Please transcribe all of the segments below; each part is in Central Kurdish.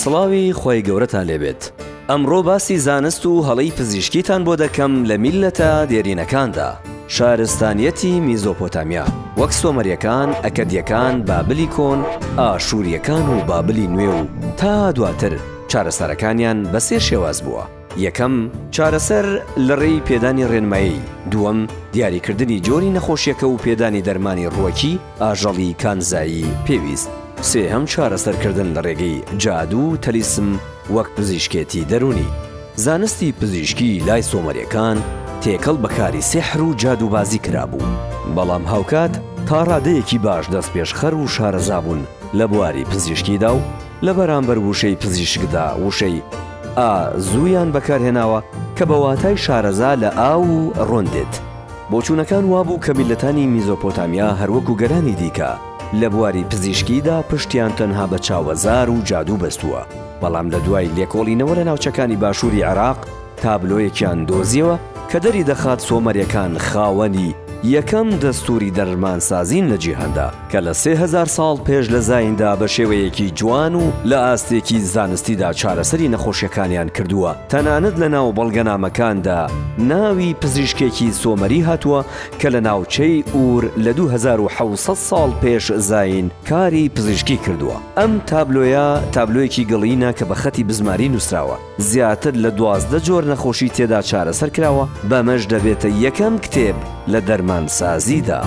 سڵاوی خوای گەورەتان لێبێت ئەمڕۆ باسی زانست و هەڵەی پزیشکیتان بۆ دەکەم لە میللەتە دێرینەکاندا شارستانیەتی میزۆپۆتامیا وەک سۆمەریەکان ئەکەدیەکان بابلی کۆن ئاشوریەکان و بابلی نوێ و تا دواتر چارەسەرەکانیان بە سێ شێواز بووە یەکەم، چارەسەر لە ڕێی پێدانی ڕێنمایی، دووەم، دیاریکردنی جۆری نەخۆشیەکە و پێدانی دەرمانی ڕووەکی، ئاژەڵی کانزایی پێویست، سێهەم چارەسەرکردن لە ڕێگەی جادوو و تەلیسم وەک پزیشکێتی دەروونی. زانستی پزیشکی لای سۆمەریەکان تێکەڵ بە کاری سیحر و جادووبازی کرابوو، بەڵام هاوکات تا ڕادەیەکی باش دەستپێشخەر و شارەزا بوون لە بواری پزیشکیدا و لە بەرامبەر وشەی پزیشکدا وشەی، ئا، زوو-یان بەکارهێناوە کە بە واتای شارەزا لە ئاو و ڕۆن دێت. بۆچوونەکان وابوو کە میللەتانی میزۆپۆتامیا هەروەکو گەلانی دیکە لە بواری پزیشکیدا پشتیان تەنها بە چاوەزار و جادوو بەستووە، بەڵام لە دوای لێکۆڵینەوە لە ناوچەکانی باشووری عێراق تابلۆیەکیان دۆزیەوە کە دەریدەخات سۆمەریەکان خاوەنی یەکەم دەستووری دەرمانسازین لە جیهاندا کە لە 3000 ساڵ پێش لە زاییندا بە شێوەیەکی جوان و لە ئاستێکی زانستیدا چارەسەری نەخۆشیەکانیان کردووە تەنانەت لە ناو بەڵگەنامەکاندا ناوی پزیشکێکی سۆمەری هاتووە کە لە ناوچەی ئوور لە 2700 ساڵ پێش زایین کاری پزیشکی کردووە. ئەم تابلۆیە تابلۆیەکی گڵینە کە بە خەتی بزماری نووسراوە، زیاتر لە 12 جۆر نەخۆشی تێدا چارەسەر کراوە، بەمەش دەبێتە یەکەم کتێب لە دەرمانسازیدا.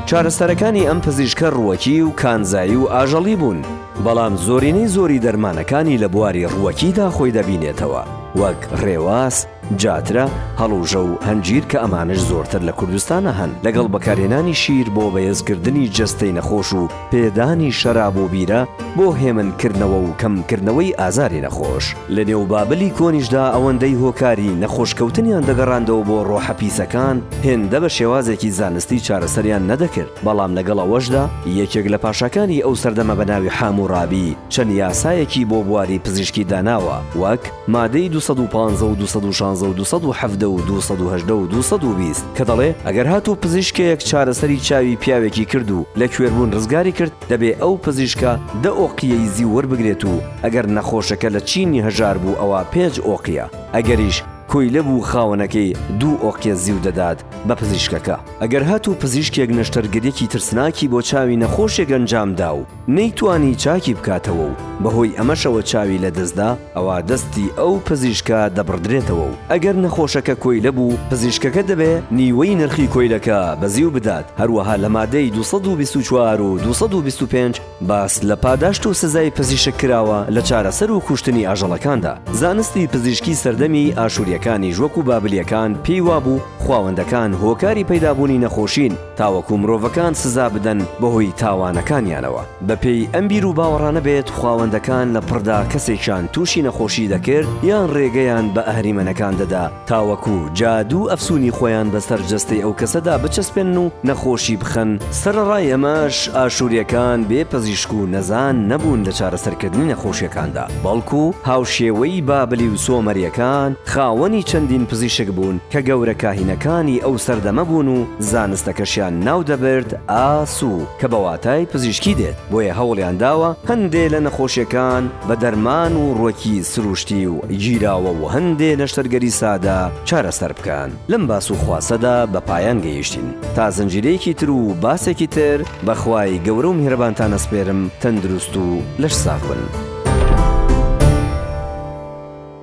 چارەسەرەکانی ئەم پزیشکە ڕووەکی و کانزایی و ئاژەڵی بوون، بەڵام زۆرینەی زۆری دەرمانەکانی لە بواری ڕووەکیدا خۆی دەبینێتەوە، وەک ڕێواس، جاترە، هەڵوژە و هەنجیر کە ئەمانەش زۆرتر لە کوردستانا هەن، لەگەڵ بەکارهێنانی شیر بۆ بەهێزکردنی جەستەی نەخۆش و پێدانی شەراب و بیرە بۆ هێمنکردنەوە و کەمکردنەوەی ئازاری نەخۆش. لە نێو بابلی کۆنیشدا ئەوەندەی هۆکاری نەخۆشکەوتنیان دەگەڕاندەوە بۆ ڕۆحە پیسەکان، هێندە بە شێوازێکی زانستی چارەسەریان نەدەکرد، بەڵام لەگەڵ ئەوەشدا یەکێک لە پاشاکانی ئەو سەردەمە بە ناوی حاموڕابی چەند یاسایەکی بۆ بواری پزیشکی داناوە وەک، مادەی 215 و 216 و 217 و 218 و 220 کە دەڵێ ئەگەر هاتوو پزیشکێک چارەسەری چاوی پیاوێکی کرد و لە کوێربوون ڕزگاری کرد دەبێ ئەو پزیشکە دە ئۆقیەی زیو وەربگرێت و ئەگەر نەخۆشەکە لە چینی هەژار بوو ئەوا پێنج ئۆقیە ئەگەریش کۆیلە بوو خاوەنەکەی دوو ئۆقیە زیو دەدات بە پزیشکەکە. ئەگەر هاتوو پزیشکێک نەشتەرگەریەکی ترسناکی بۆ چاوی نەخۆشێک ئەنجام دا و نەیتوانی چاکی بکاتەوە و بەهۆی ئەمەشەوە چاوی لەدەستدا ئەوا دەستی ئەو پزیشکە دەبڕدرێتەوە و ئەگەر نەخۆشەکە کۆیلە بوو پزیشکەکە دەبێ نیوەی نرخی کۆیلەکە بە زیو بدات هەروەها لە مادەی 224 و 225 باس لە پاداشت و سزای پزیشک کراوە لە چارەسەر و کوشتنی ئاژەڵەکاندا. زانستی پزیشکی سەردەمی ئاشوریەکانیش وەکو بابلیەکان پێی وابوو خواوەندەکان هۆکاری پەیدابوونی نەخۆشین تاوەکو مرۆڤەکان سزا بدەن بەهۆی تاوانەکانیانەوە. بەپێی ئەم بیروباوەڕانە بێت خواوەندەکان لە پڕدا کەسێکیان تووشی نەخۆشی دەکرد یان ڕێگەیان بە ئەهریمەنەکان دەدا تاوەکو جادوو و ئەفسوونی خۆیان بەسەر جەستەی ئەو کەسەدا بچەسپێنن و نەخۆشی بخەن، سەرەڕای ئەمەش ئاشوورییەکان بێ پزیشک و نەزان نەبوون لە چارەسەرکردنی نەخۆشییەکاندا، بەڵکو هاوشێوەی بابلی و سۆمەرییەکان خاوەنی چەندین پزیشک بوون کە گەورە کاهینەکانی ئەو سەردەمە بوون و زانستەکەشیان ناودەبرد ئاسو کە بە واتای پزیشکی دێت، بۆیە هەوڵیان داوە هەندێ لە نەخۆشیەکان بە دەرمان و ڕوەکی سروشتی و گیراوە و هەندێ نەشتەرگەری سادە چارەسەر بکەن. لەم باس و خواسەدا بە پایان گەیشتین. تا زنجیرەیەکی تر و باسێکی تر بە خوای گەورە و میهرەبانتان ئەسپێرم تەندروست و لەش ساغ بن.